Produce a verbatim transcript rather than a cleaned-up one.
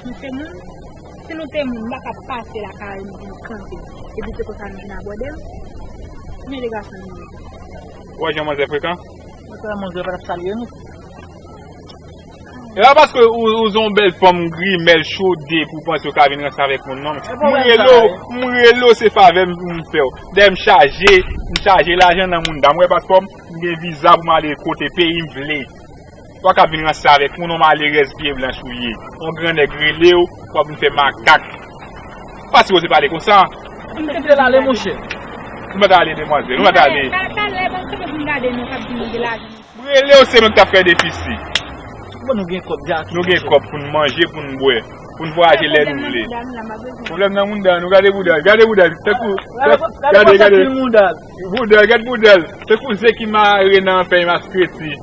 Nou se moun. Si nou te moun, m pa t ap pase lakay nou pou nou kanpe. Epi se konsa nou vin abòde m. Konbyen de gason nou ye? Ou wè jan manzè frekan? Mwen kwè manzè pa t ap salye nou. E pa paske ou, ou se yon bèl fanm grimèl chode pou w panse w ka vin ranse avèk moun non. M rele w, m rele w se favè m m fè w. Dèyè m chaje, m chaje lajan nan mouda m. Ou wè paspò m, m gen viza pou m ale kote peyi m vle. Ou pa ka vin ranse avèk moun, yon malerèz pye blanch ou ye. Yon gran nèg rele w, w ap vin fè makak. Pa sipoze pale konsa. M te vle l ale monchè. Nou pa t ale demwazèl, nou pa t ale. Talè, talè, bon, kote pou m gade nou k ap di nou gen lajan. M rele w se mwen k t ap fè defisi. Bon, nou gen kòb dja. Nou gen kòb pou n manje, pou n bwè, pou n vwayaje lè nou vle. Pwoblèm nan mouda m la, m pa bezwen. Pwoblèm nan mouda, nou gade bouda, gade bouda, se kou, gade, gade, bouda, gade bouda, se kouzen ki mare nan fèy maskreti.